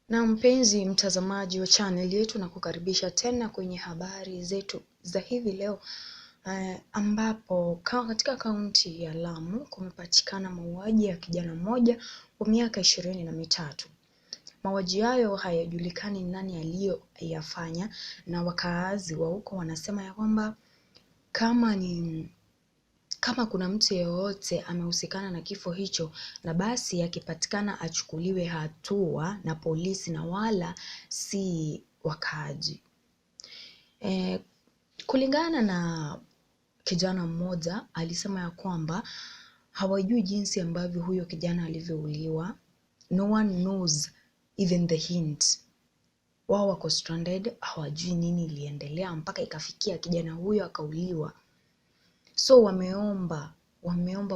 Na mpenzi mtazamaji wa channel yetu, na kukaribisha tena kwenye habari zetu za hivi leo ambapo katika kaunti ya Lamu kumepatikana mauaji ya kijana mmoja wa miaka 23. Mauaji hayo hayajulikani nani aliyoyafanya, na wakaazi wa huko wanasema ya kwamba kama kuna mtu yeyote amehusikana na kifo hicho, na basi akipatikana achukuliwe hatua na polisi na wala si wakaaji. Kulingana na kijana mmoja alisema ya kwamba hawajui jinsi ambavyo huyo kijana alivyouliwa. No one knows even the hint. Wao wako stranded, hawajui nini iliendelea mpaka ikafikia kijana huyo akauliwa. So wameomba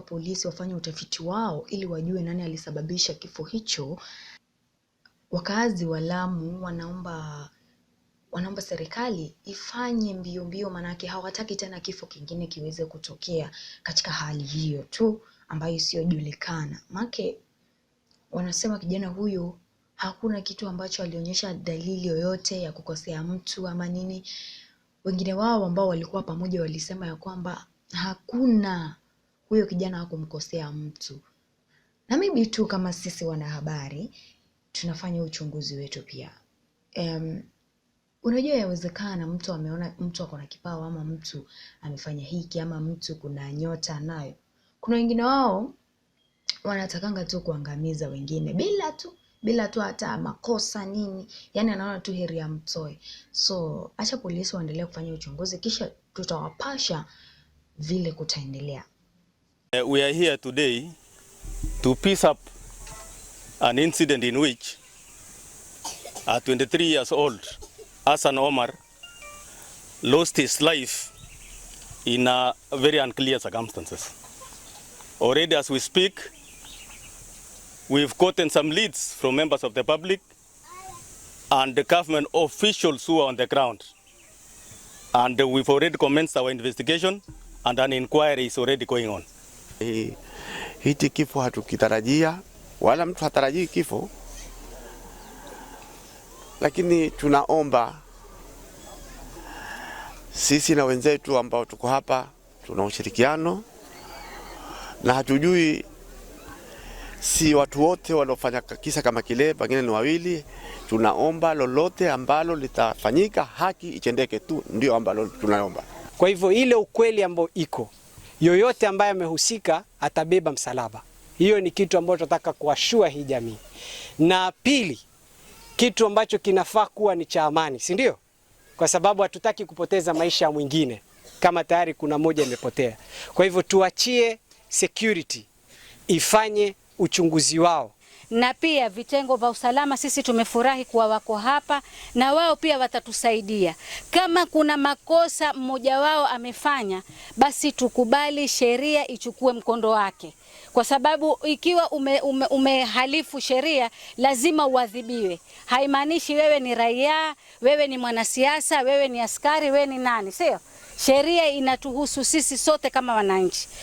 polisi wafanye utafiti wao ili wajue nani alisababisha kifo hicho. Wakazi wa Lamu wanaomba serikali ifanye mbio mbio, manake hawataki tena kifo kingine kiweze kutokea katika hali hiyo tu ambayo isiyojulikana. Manake wanasema kijana huyo hakuna kitu ambacho alionyesha dalili yoyote ya kukosea mtu ama nini. Wengine wao ambao walikuwa pamoja walisema ya kwamba hakuna, huyo kijana hakumkosea mtu. Na maybe tu kama sisi wanahabari tunafanya uchunguzi wetu pia. Unajua yawezekana mtu ameona mtu ako na kipawa ama mtu amefanya hiki ama mtu kuna nyota nayo. Kuna wengine wao wanatakanga tu kuangamiza wengine bila tu hata makosa nini, yani anaona tu heri amtoe. So acha polisi waendelee kufanya uchunguzi, kisha tutawapasha vile kutaendelea. We are here today to piece up an incident in which a 23 years old Hassan Omar lost his life in a very unclear circumstances. Already as we speak, we've gotten some leads from members of the public and the government officials who are on the ground. And we've already commenced our investigation and an inquiry is already going on. Hiki kifo hatukitarajia wala mtu hatarajii kifo, lakini tunaomba sisi na wenzetu ambao tuko hapa tuna ushirikiano na hatujui, si watu wote waliofanya kisa kama kile, pengine ni wawili. Tunaomba lolote ambalo litafanyika, haki itendeke tu, ndio ambalo tunaomba. Kwa hivyo ile ukweli ambao iko, yoyote ambaye amehusika atabeba msalaba. Hiyo ni kitu ambacho tunataka kuassure hii jamii. Na pili, kitu ambacho kinafaa kuwa ni cha amani, si ndio? Kwa sababu hatutaki kupoteza maisha ya mwingine kama tayari kuna moja imepotea. Kwa hivyo tuachie security ifanye uchunguzi wao. Na pia vitengo vya usalama, sisi tumefurahi kuwa wako hapa na wao pia watatusaidia. Kama kuna makosa mmoja wao amefanya, basi tukubali sheria ichukue mkondo wake, kwa sababu ikiwa umehalifu sheria lazima uadhibiwe. Haimaanishi wewe ni raia, wewe ni mwanasiasa, wewe ni askari, wewe ni nani, sio? Sheria inatuhusu sisi sote kama wananchi.